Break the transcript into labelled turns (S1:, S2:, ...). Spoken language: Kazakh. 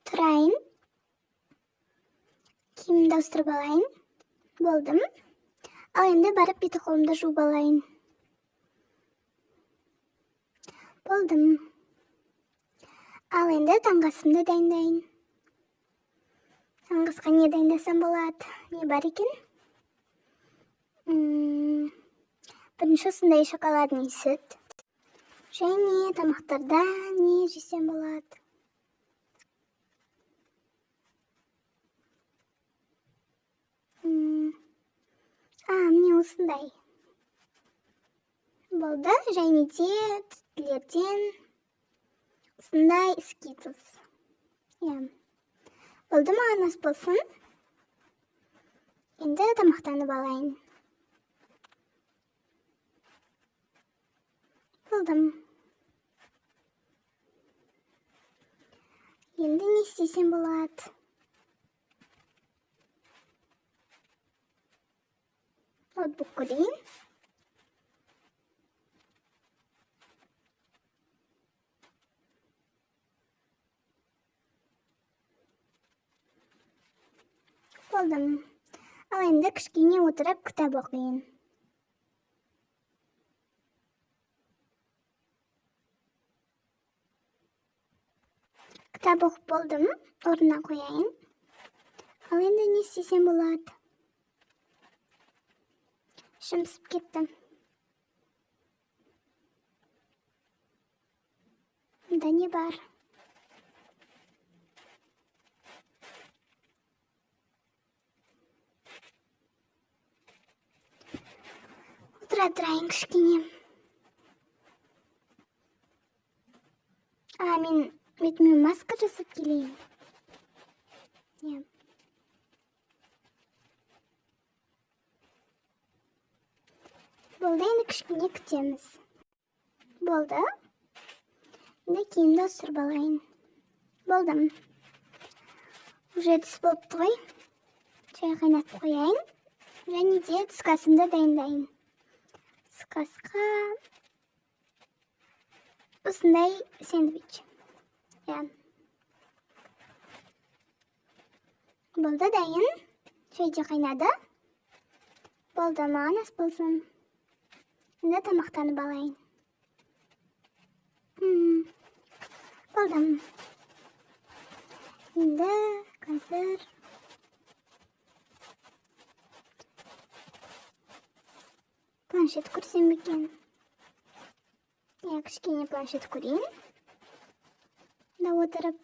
S1: Тұрайын, киімімді ауыстырып алайын. Болдым. Ал енді барып беті қолымды жуып алайын. Болдым. Ал енді таңғы асымды дайындайын. Таңғы асқа не дайындасам болады? Не бар екен? Бірінші осындай шоколадный сүт. Және тамақтарда не жесем болады? Міне осындай. Болды. Және де түттілерден осындай Skittles. Иә. Болды, маған ас болсын. Енді тамақтанып алайын. Болдым. Енді не істесем болады? Ноутбук көрейін. Болдым. Ал енді кішкене отырып кітап оқиын. Кітап оқып болдым, орнына қояйын. Ал енді не істесем болады? Ішім пісіп кетті. Мұнда не бар? Отыра тұрайын кішкене. Мен бетіме маска жасап келейін. Иә. Болды, енді кішкене күтеміз. Болды. Енді киімді ауыстырып алайын. Болдым. Уже түс болыпты ғой. Шай қайнатып қояйын. Және де түскі асымды дайындайын. Түскі асқа осындай сэндвич. Иә. Болды, дайын. Шай де қайнады. Болды, маған ас болсын. Енді тамақтанып алайын. Болдым. Енді қазір планшет көрсем екен. Иә, кішкене планшет көрейін. Да отырып.